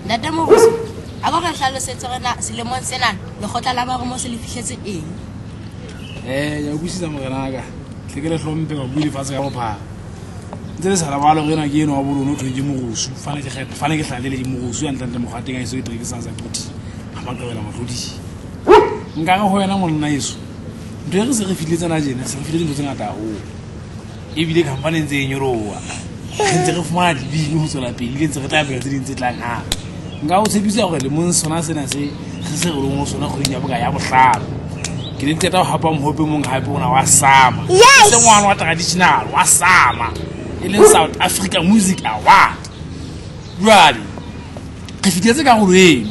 Ntate Morusu, a ko re hlalosetse hore na selemong sena lekgotla la marumo se le fihletse eng? Ya utlwisisa morenaka. Tle ke le hlomphe ba bue lefatshe ka bophara. Ntse le sa lebala hore ena ke eno wa bolone o thweng ke Morusu. Fane ke kgetha, fane ke hlalele ke Morusu ya ntlantle mokgwa teng a eso ke trekisang sa phuthi. Ha maqebela mahlodi. Nka re ho wena monna eso. Ntho e re se re fihlile tsena tjena, se re fihlile dintho tse ngata haholo. Ebile company e ntse e nyoloha. Re ntse re fumana dibini ho tswela pele, ebile ntse re tla pela tse ding tse tlang hape. Nka o tshepisa hore lemong sona sena se re se re leng ho sona kgweding ya boka ya bohlano. Ke ne ke qeta ho hapa mohope mong hape ona wa Sama. Yes! Se ngwana wa traditional wa Sama. E leng South Africa Music Award. Jwale re fihletse karolo eno.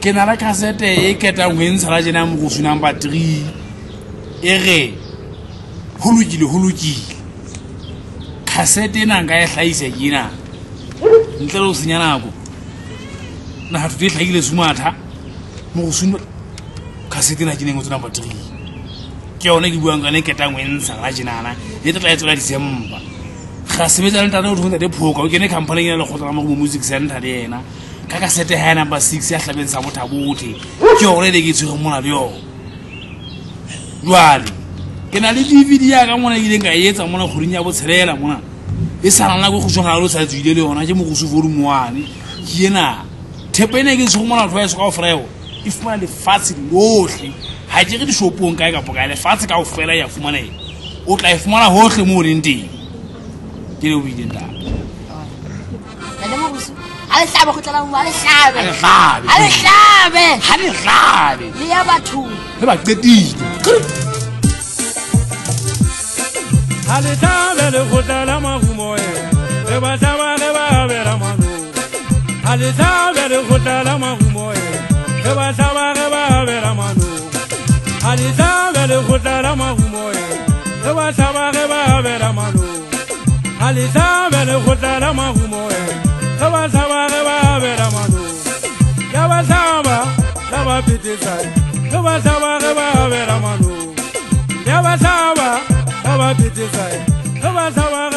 Ke na le cassette e qetang ho e ntsha la tjena Morusu number 3. E re ho lokile, ho lokile. Cassette ena nka e hlahisa ke ena. Ntle le ho senya nako. Naha thuto e hlahile Sumatha. Morusu cassette ena ke neng o tsena number 3. Ke yona ke buang ka yona e qetang ho e ntsha la tjenana. E tla tla e tswela December. Ra sebetsa le ntate o thong ntate Phoka, o kene company ena lekgotla la Marumo Music Center le yena. Ka cassette ha ya number 6 ya hlabeng sa botha-bothe. Ke yona e ne ke tshwere mona le yona. Jwale ke na le DVD ya ka mona ke ileng ka e etsa mona kgweding ya botshelela mona. E sa na nako e kgutshwane haholo sa tswile le yona, ke Morusu volume 1. Ke ena. Thepa ena e ke tshwere mona batho ba heso kaofela eo, e fumana lefatshe lohle. Ha ke re dishopong kae kapa kae, lefatshe kaofela e a fumaneha. O tla e fumana hohle moo o leng teng. Ke le o buile ntate. Ntate Morusu, ha le hlabe kgotla la ha le hlabe. Ha le hlabe. Ha le hlabe. Ha le hlabe. Le ya bathong. Le ba qetile. Ha le hlabe lekgotla la marumo e. Re ba hlaba re ba abela manong. Ha le hlabe lekgotla la marumo e. Re ba hlaba re ba abela manong. Ha le hlabe lekgotla la marumo e. Re ba hlaba re ba abela manong. Ha le hlabe lekgotla la marumo e. Re ba hlaba re ba abela manong. Ya ba hlaba la ba phethesane. Re ba hlaba re ba abela manong. Ya ba hlaba la ba phethesane. Re ba hlaba